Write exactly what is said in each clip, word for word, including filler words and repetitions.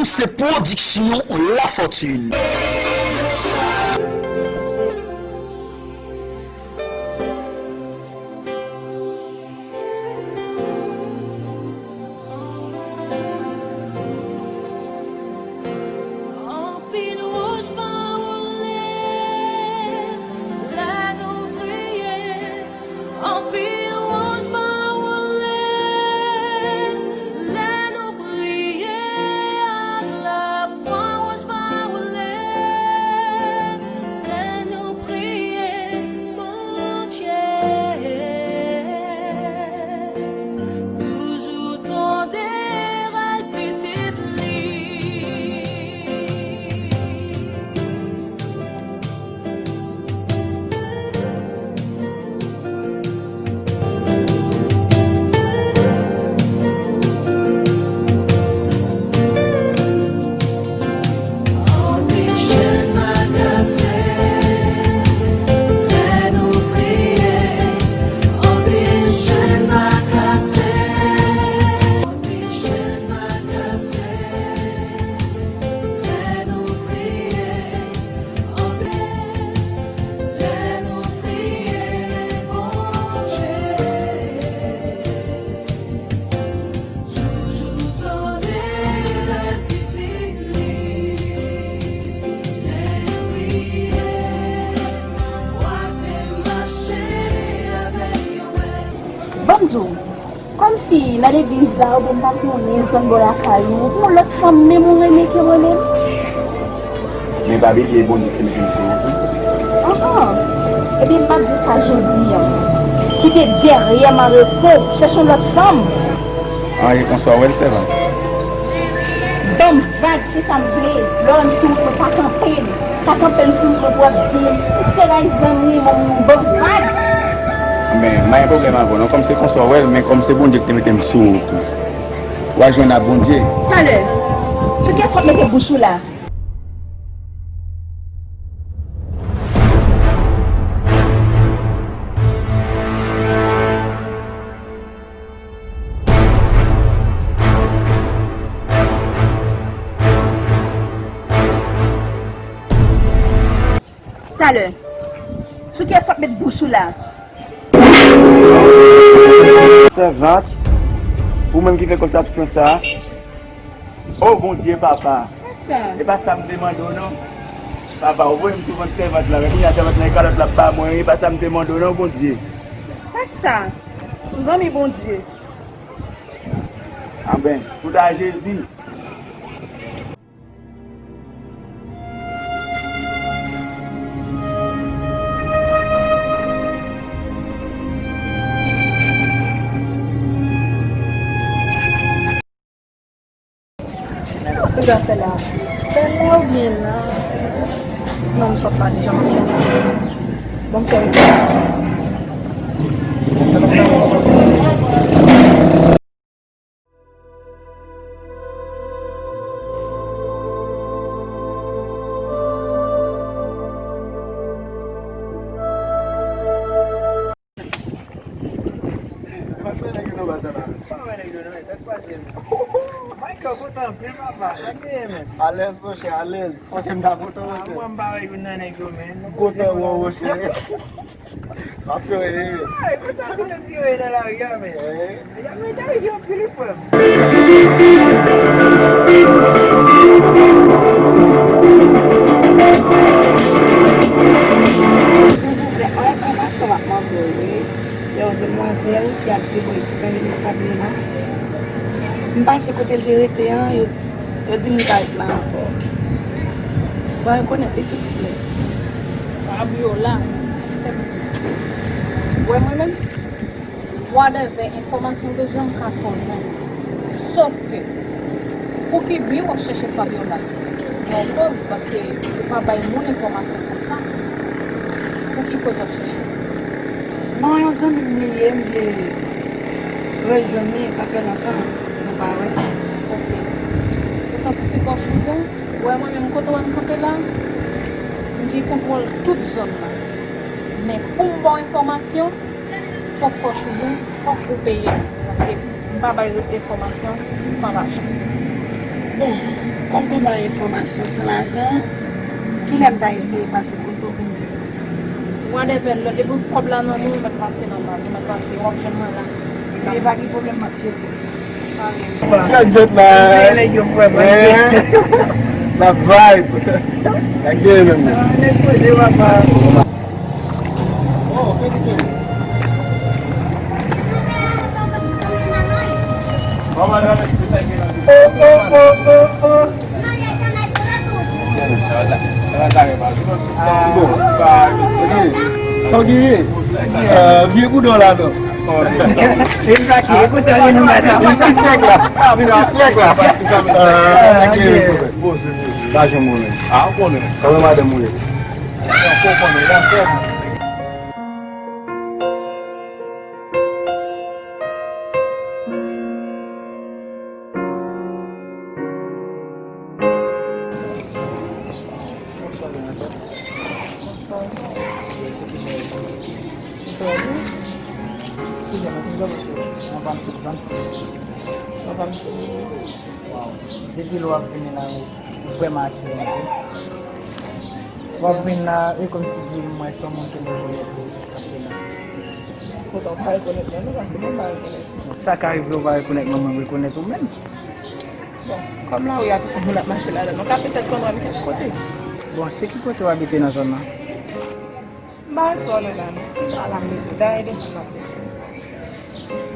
Se pwodiksyon Lafortune. Anpil wòch pa wole lè nou priye. Anpil wòch pa wole lè nou priye ak lafwa. Wòch pa wole lè nou priye Bondye. Toujou tande rèl pitit li. Ban m di w, kòmsi nan legliz la, oubyen m pa konnen, zòn bò lakay ou, ou lòt fanm menm ou renmen ke mwen menm? Men pa bliye Bondye ki mete m sou wout wi. An an. Ebyen m p ap di w sa jodi a. Kite dèyè m an repo, chèche yon lòt fanm. An e konsa w wè l sèvant? Ban m vag, se sa m vle. Lè w wè m sou wout mwen pa kanpe m. Pa kanpe m sou wout mwen pou w ap di m, "Mesye Ray zanmi m, ban m vag." Men m pa gen pwoblèm avè w non, kòm se konsa w wè l, men kòm se Bondye ki te mete m sou wout ou, w a jwenn ak Bondye. Talè, sou kiyès w ap mete bouch ou la? Talè. Sou kiyès w ap met bouch ou la? Sèvant, ou menm ki fè konsepsyon sa a? O Bondye, papa! Sa? E pa sa m te mande w non. Papa, ou voye m sou vant sèvant la, men kounye a sèvant lan e kalòt l ap ba mwen, e pa sa m te mande w non, Bondye. Sa sa? Zanmi Bondye. Anben, tout a Jezi. Sa w ap fè la? Fè la oubyen la? Non, m sot la deja, m ap fè la. Bon, m fè l. Michael, kontan anpil, papa. Sa k genyen, men? Alèz, monchè, alèz. Fòk m ta kontan, monchè. Mwen, m pa wè youn nan nèg yo, men. M kontan wè w, monchè. Ap fè, eh. Ah, e konsa tou nèg tire nan lari a, men. Eh. Y ap entèlijan anpil, wi, frè m. Silvouplè, yon enfòmasyon m ap mande w, wi. Yon demwazèl ki ap debwese nan legliz Fabiola. M pase kote l te rete an, yo, yo di m li pa ret la ankò. Ban rekonèt li, silvouplè. Fabiola, sèvant. Ou wè mwen menm? Whatever enfòmasyon w bezwen, m ka fè w jwenn li. Sof ke, pou ki bi w ap chèche Fabiola? Bon koz, paske ou pa bay moun enfòmasyon konsa. Pou ki koz w ap chèche? Non, yon zanmi m li ye, m vle rejwenn li, sa fè lontan nou pa wè. Ok. Ou santi ti kòch ou bon? Ou wè mwen menm kote w wè m kanpe la? M gen kontwòl tout zòn nan. Men pou m ba w enfòmasyon, fòk kòch ou bon, fòk ou peye m. Paske m pa bay enfòmasyon san lajan. Bon, Kòm ou bay enfòmasyon san lajan, kilè m ta eseye pase kote w pou m jwenn ou? Whatever, lè depi kòb la nan men w, mèt pase nan men m, mèt pase, w ap jwenn mwen la. E pa gen pwoblèm, m ap tcheke. Gadget la. Nèg yo vrèman. La vibe. Gade menm. Nèg poze, papa. Oh, oh, oh, oh, oh. Sa w genyen? Vye boudon la non. Se m kake, e konsa yo nou bay sa. Mistis nèg la. Mistis nèg la. Ah, ok. Pa janm konnen. Ah, ou konnen. Kòman madanm ou ye? Ou konnen, y a fè. Bonswa, demwazèl. Bonswa. Se ki jan ou ye? Mwen trè byen. Eskize mwen, se m pran sou ou. Mwen pa m sou zòn. Mwen pa m sou. Waw. Depi lè w ap vini la, ou vrèman atire m, wi. W ap vin la, e kòmsi di m wè se yon moun ki leve lè pou kanpe la. Poutan w pa rekonèt mwen non, paske mwen pa rekonèt ou. Sa ka rive w pa rekonèt mwen, mwen rekonèt ou menm. Bon, kòm lari a tout moun ap mache ladan l, ou ka petèt konn wè m kèk kote. Bon, se ki kote w abite nan zòn nan? M pa wè sa w nan la non. Ala m rete. Dayè desann m ap desann.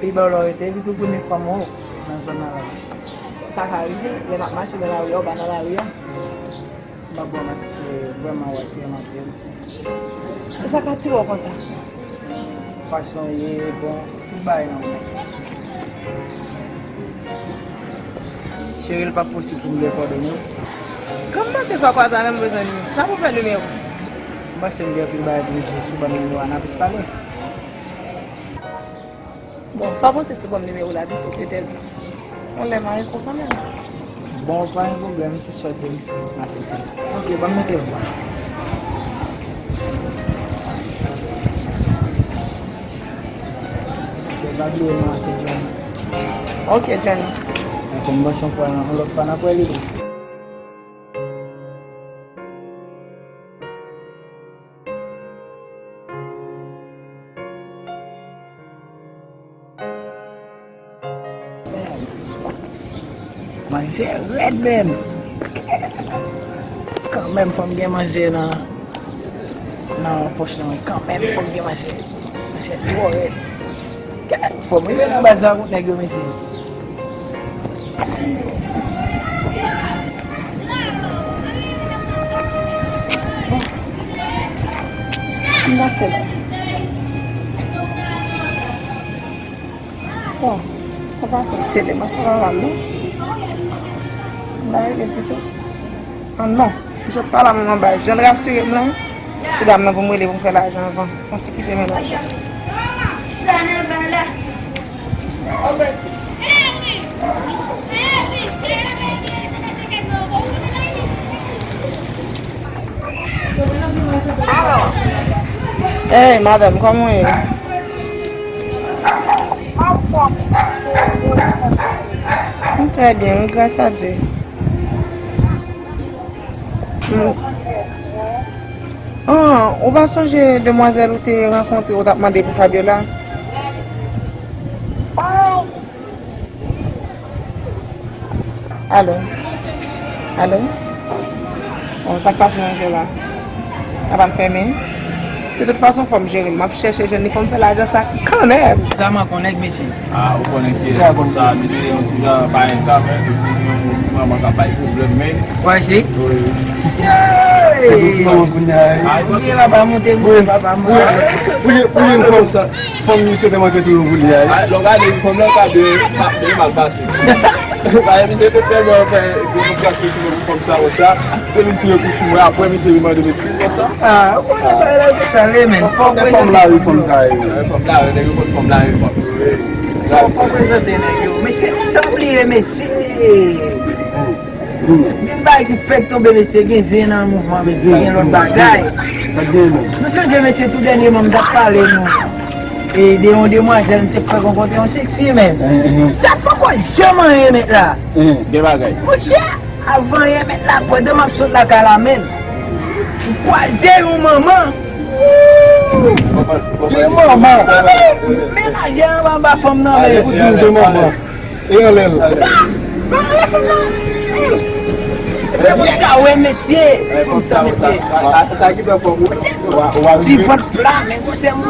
Pi ba w la w rete, epi tou premye fwa m wè w nan zòn nan la. Sa ka rive, lè m ap mache nan lari a, ou pa nan lari a. M ap ba w manti, se vrèman w atire m anpil. E sa k atire w konsa? Fason w ye, bon, tout bagay nan ou. Cheri, l p ap posib pou m gen kòdone w. Kòm maten sa w kwaze avè m, m bezwen nimewo. Sa pou fè nimewo? M panse m gen anpil bagay pou m di w sou ban m nimewo a, n a plis pale. Bon, sa w panse si w ban m nimewo w la pito, petèt yon lè m a rekonprann ou. Bon, pa gen pwoblèm, tout sa w di m, m aksepte. Ok, ban m mete w. Ok, pa bliye non an se Johnny. Ok, Johnny. Ok, m panse yon fwa, yon lòt fwa n ap wè li. Manzè rèd menm. Kanmenm fò m gen manzè nan, nan pòch lan wi. Kanmenm fò m gen manzè. Manzè twò rèd. Fò m rive nan baz la kont nèg yo mesye. Bon. M ta fè la. Bon, pa pase m sele, mwen sa pa mal non. M ta rele pito. Ah non, m sot pa la menm anba. Jan l rasire m lan, ti dam nan pou m rele pou m fè lajan anvan. Fon ti kite men lajan. Sa nan ba la. Hey, madanm, kòman w ye? M trè byen, wi, gras a Dye. Mm. Ah, ou pa sonje demwazèl ou te rankontre, ou t ap mande pou Fabiola? Alo? Alo? Bon, sa k pase nan kè la? Sa pral fèmen? De tout fason, fò m jere l. M ap chèche jwenn li, fò m fè lajan sa kanmenm. Sa manke yon nèg, mesye. Ah, ou konnen ki sa, mesye, yon ti jan pa enka, men, mesye, yon ti manman k ap bay pwoblèm, men. Ou wè, se? Wi. Mesye! Se pou ti manman kounye a, wi. Ah, ok, papa, monte, monte, papa, monte. Pou, pou, pou, pou yon fanm sa. Fanm misye te manke toujou pou li a. Ah, lè w gade fanm nan ka byen, pa byen mal pase. Paske misye te tèlman fè gwo konfyans sou fanm sa konsa, se li ki ret sou mwen, apre misye vin mande m eskiz konsa. Ah, ou konnen bagay la te chale, men. Fò w prezante fanm la, wi, fanm sa, wi. Fanm la, wi, nèg yo konn fanm la, wi, fanm yo, wi. Fò w prezante nèg yo. Mesye, san bliye, mesye. Gen bagay ki fèk tonbe, mesye, gen zen nan mouvman, mesye, gen lòt bagay. Nou sonje, mesye, tou dènyèman, m t ap pale nou, e, de yon demwazèl m te fèk rankontre, yon seksi, men. Sa t poko janm anyen, mèt la. Gen bagay. Monchè! Avan yè mèt la, pandan m ap sot lakay la menm, m kwaze yon manman. Wouy! Ki manman? Menaje anba fanm nan, men. Pou di m de manman. E anlè l. Sa! Anlè fanm nan! Se mwen ki ta wè mesye! Fanm sa, mesye! Sa ki fè fò mwen. Ti vant pla, men gwo sè mwen.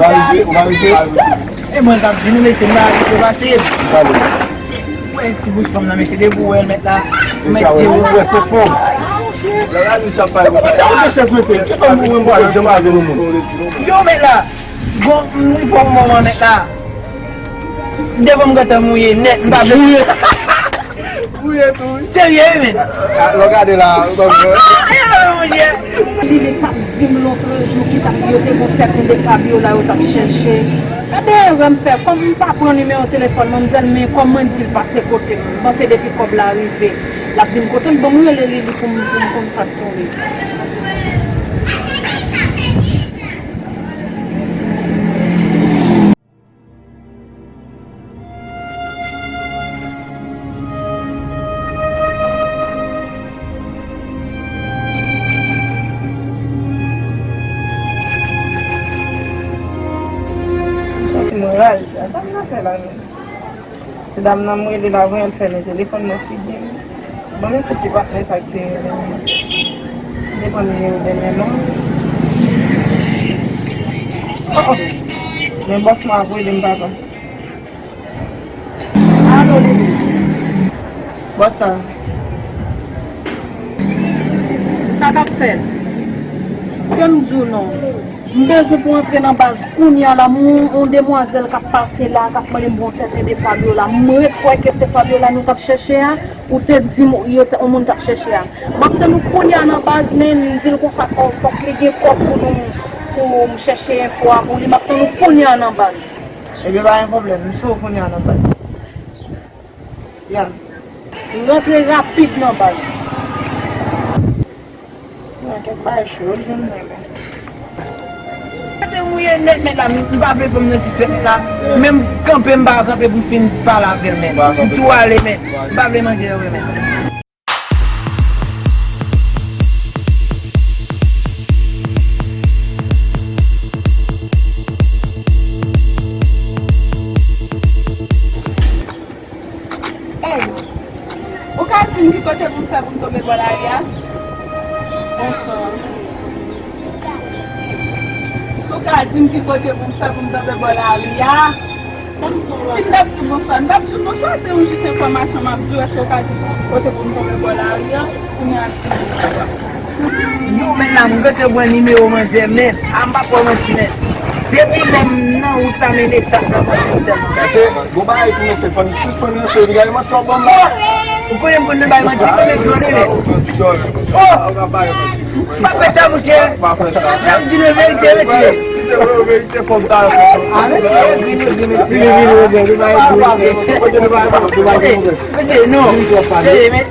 E mwen k ap di nou, mesye, m pa rive pase. Wè ti bouch fanm nan, mesye, depi w wè l mèt la, mèt di w. Wè se fanm. Ou gen chans, mesye. Ki fanm pou mwen, mwen janm avè yon moun. Yo, mèt la. Bon, m rive yon moman, mèt la. Devan m gentan mouye nèt, m pa vle. Mouye tou, wi. Serye, wi, men. Lè w gade la, ou konprann. Li li t ap di m lòtrejou ki t ap, yo te gon sèten de Fabiola yo t ap chèche. Gade erè m fè, kòm m pa pran nimewo telefòn manmzèl, men kòm mwen di l pase kote m, m panse depi kòb la rive, l ap vin kote m, ban m rele li, li pou m, pou m konn sa k tonbe. M santi m raz la. Sa m nan fè la menm? Se dam nan m rele l avan, l fèmen telefòn nan figi m. Ban m yon fouti patnè sa k te rele m. M te pran nimewo dènye non. Oh, oh. Men bòs mwen ap rele m, papa. Alo, Lili. Bòs la. Sa k ap fèt? Ke m di w non. M bezwen pou antre nan baz kounye a la. M wè yon demwazèl k ap pase la, k ap mande m pou yon sèten de Fabiola. M ret kwè ke se Fabiola nou t ap chèche a. Ou te di m, yo te, yon moun t ap chèche a. M ap tann ou kounye a nan baz, men m di l konsa, fò, fòk li gen kòb pou nou, pou m chèche enfo a pou li. M ap tann ou kounye a nan baz. Ebyen, pa gen pwoblèm, m sou ou kounye a nan baz. Ya. M rantre rapid nan baz. Nan kèk bagay cho, l vin mwen la. Kote mouye nèt, mèt la, m pa vle fanm nan sispèk la. Men m kanpe, m pa kanpe pou m fin pale avè l, men. M tou ale, men. M pa vle manje yo, men. Ey, ou ka di m ki kote pou m fè pou m tonbe bò lari a? Bonswa. Si w ka di m ki kote pou m fè pou m tonbe bò lari a? Si m t ap di w bonswa, m t ap di w bonswa, se yon jis enfòmasyon m ap di w, èske w ka di m kote pou m tonbe bò lari a? Kounye a, di m bonswa. Yo, men la, m gentan pran nimewo manzè, men, a, m p ap ba w manti, men. Depi lè m nan wout la, men e sa k nan panse m sèlman. Bon bagay tou, mesye, fò n sispann ranse, n gade manti w ap ban m la. Ou konnen m konn nan bay manti, konnen jodi, men. Oh! Pa fè sa, monchè. Tout sa m di nan verite, mesye. Si te vre verite, fò m ta. Ah, mesye, vini, vini, mesye. Mesye, non. Mesye, men.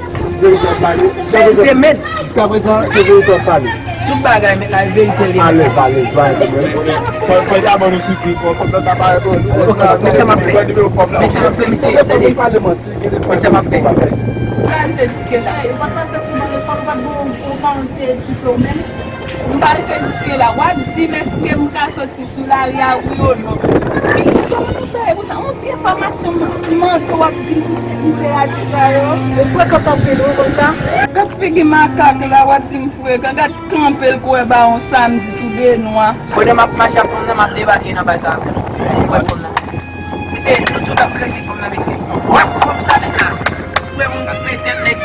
Verite, men. Jiskaprezan, se verite w ap pale. Tout bagay, mèt la, e verite li ye. Alèz, alèz, pa gen pwoblèm. Fò, fò ta ban nou sipriz, fò, fò ta parèt, fò, fò ta. Ok, men sa m ap fè. Men sa m ap fè, mesye, tande. Men sa m ap fè. M pa rive jiske la. Ou pa pase sou mwen, ou pa, ou pa bon, ou pa yon te diplome. M pa rive jiske la. W ap di m èske m ka soti sou lari a, wi o non. Mesye, kòman nou fè pou sa? Yon ti enfòmasyon m mande w ap di m, m te a di sa yo. Ou frekan anpil, wi, konn sa. Gad figi makak la, w ap di m frekan. Gad kanpe l kwè bawon samdi tou de nwa. Pandan m ap mache ak fanm nan, m ap debake nan baz sa. Ou wè fanm nan, mesye. Mesye, nou tout ap kreze fanm nan, mesye. Ou wè pou fanm sa menm la. Ou wè moun k ap pete nèg.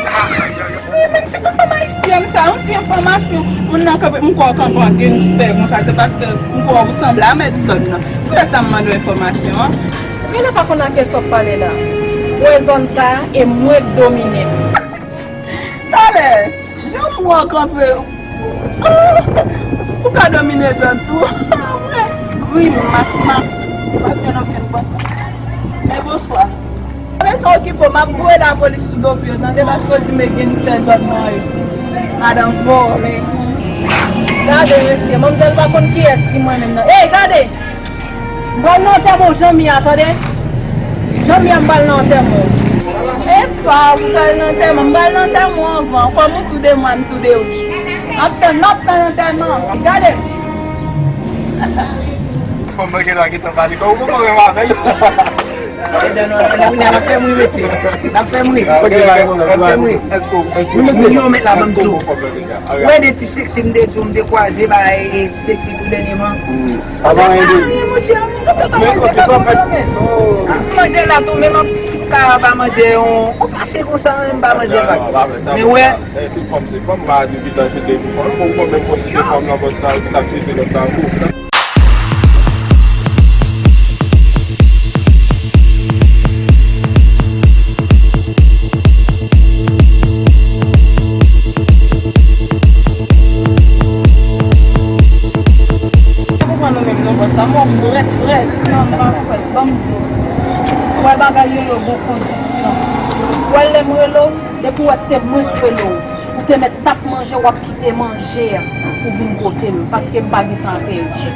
Si, menm si tout fanm ayisyèn sa, yon ti enfòmasyon, moun nan kanpe, m kwè w kanpe an gangstè konsa, se paske m kwè w sanble a mèt zòn nan. Poutèt sa m mande w enfòmasyon an. Genlè pa konn a kiyès w ap pale la. M wè zòn sa a, e mwen k domine l. Talè, jan m wè w kanpe, oh, ou ka domine zòn tou. Mwen, grimas, m ap, m ap jwenn okenn bòs la. Men bonswa. Mesye okipe w, m ap voye lapolis sou do pye w, tande, paske w di m e gangstè zòn nan ye. Madan vòlè. Gade, mesye, manmzèl pa konn kiyès ki mwen menm nan. Ey, gade! M pral nan antèman w, Janmi a, tande? Janmi a, m pral nan antèman w. E, Twa, ou pral nan antèman, m pral nan antèman w anvan. Kòm ou tou de mwa, m tou de ou. M ap tann, m ap tann antèman. Gade. Fanm nan gen la gentan pale. Kòm ou poko renmen avè l. N ap fè m ri, mesye. N ap fè m ri. N ap fè m ri. Wi, mesye. Yo, mèt la, ban m di w. Wè de ti seksi m te di w, m te kwaze bay e ti seksi tou dènyèman. Sa pa anyen, monchè. Manje la tou, men m ap ka ba manzè yon, yon pase konsa, men m ba manzè vag. Men wè. Tout fanm se fanm, m pa di ki tan jete pou fanm, pou konbyen fwa se fanm nan pòs sa ki t ap jete lòt la tou. Ou pa konprann ou menm non, bòs la, mò frèt, frèt. Non, m pa frèt, ban m di w. Ou wè bagay yo, yo gon kondisyon. Ou wè lè m rele w, depi w wè se mwen k rele w, ou te mèt t ap manje, w ap kite manje a pou vin kote m, paske m pa gen tan pèdi.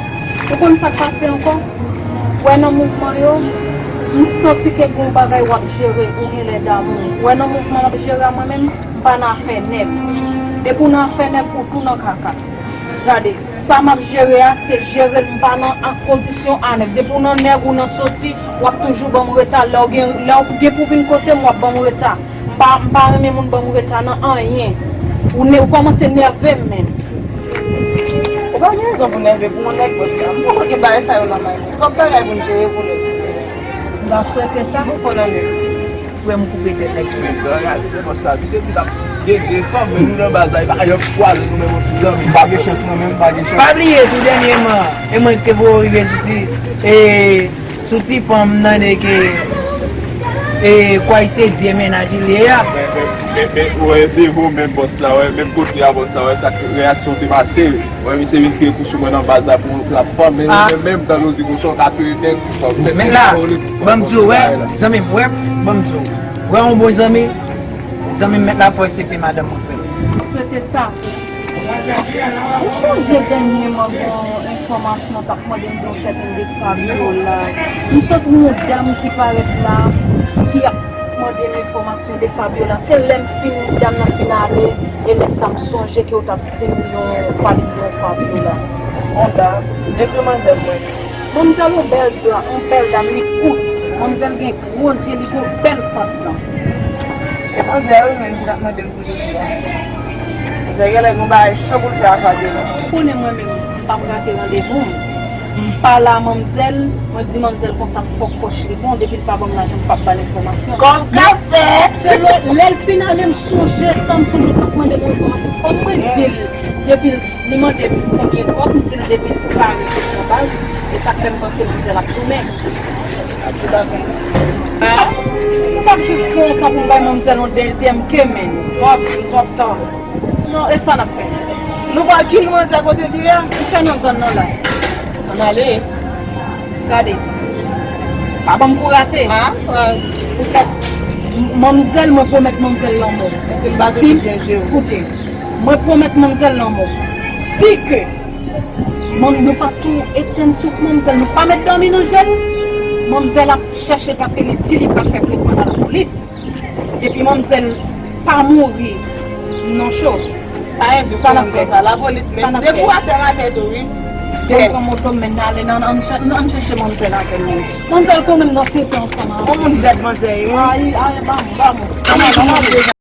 Ou konn sa k pase ankò? Ou wè nan mouvman yo, m santi ke gon bagay w ap jere, ou genlè damou. Ou wè nan mouvman m ap jere a mwen menm, m pa nan afè nèg. Depi w nan afè nèg, ou tou nan kaka. Gade, sa m ap jere a, se jere l, m pa nan ak kondisyon a nèg. Depi w nan nèg, ou nan soti, w ap toujou ban m reta. Lè w gen, lè w gen pou vin kote m, w ap ban m reta. M pa, m pa renmen moun ban m reta nan anyen. Ou ne, ou kòmanse nève m menm. Ou pa gen rezon pou nève pou yon nèg, bòs la. M poko gen bagay sa yo nan men mwen. Twòp bagay pou n jere pou nèg. M pa swete sa. M poko nan men. Frè m koupe tèt nèg tou. Gade, bòs la, misye di l ap gen de fanm, men nou nan baz la, li pa janm kwaze nou menm yon ti zanmi. M pa gen chans mwen menm, m pa gen chans. Pa bliye tou dènyèman, e mwen ki te voye w rive sou ti, e, sou ti fanm nan de ke, e, kway se Dye mennaj li ye a. Men, men, men, men, ou wè, devan w menm bòs la, wè, menm kote a bòs la, wè, sa k reyaksyon te pase. Wè, misye vin tire kou sou mwen nan baz la pou yon klap fanm, men ou menm menm, tande w di konsa, w ka touye nèg, w ka touye nèg. Mèt la, ban m di w, wè, zanmi m, wè, ban m di w. Wè, yon bon zanmi, zanmi m mèt la, fò respekte madanm mwen, frè m. M swete sa. Ou sonje dènyèman, bon, enfòmasyon t ap mande m de yon sèten de Fabiola. M sot wè yon dam ki parèt la, ki ap mande m enfòmasyon de Fabiola. Se lè m fin, dam nan fin ale, e lè sa m sonje ke w t ap di m yon, pale m de yon Fabiola. On dam, de ki manzè mwen? Manmzèl yon bèl dam, yon bèl dam, li kout. Manmzèl gen gwo zye, li gen yon bèl fant nan. E manzè wi, men m t ap mande l pou li tou a. Manzè genlè gen yon bagay cho pou l fè a Fabiola. Ou konnen mwen menm, m p ap rate randevou m. M pale a manmzèl, mwen di manmzèl konsa fòk pòch li bon, depi l pa ban m lajan, m p ap ba l enfòmasyon. Kòm kafe! Se lè, lè l fin ale, m sonje sa, m sonje w t ap mande m yon enfòmasyon. Kòm mwen di l, depi l, li mande m konbyen kòb, m di l depi l pare pou l nan baz, e sa k fè m panse manmzèl ap tounen. Ap tout bagay. Ah, nou p ap jis pran yon tan pou m bay manmzèl yon dezyèm ke, men. Twòp, twòp tan. Non, e sa n ap fè? Nou pral kil manzè kote l ye a? M fè nan zòn nan la. Ann ale. Gade. Pa ban m kou rate. Ah, ah. Poutèt manmzèl, mwen pwomèt manmzèl lanmò. Si, koute, mwen pwomèt manmzèl lanmò. Si ke manm, nou pa tou etenn souf manmzèl, nou pa mèt dòmi nan je l, manmzèl ap chèche l paske li di li pral fè plent mwen nan lapolis. Epi manmzèl pa mouri non cho. Pa envite m konsa, lapolis menm. Depi w atè, m atè tou, wi. Dèt. Mwen pran moto m, men n ale nan, ann chèche manmzèl avè m. Manmzèl konnen m nan tete ansanm avè l. Yon moun dèt manzè ye, wi. Ay, ay, ba m, ba m.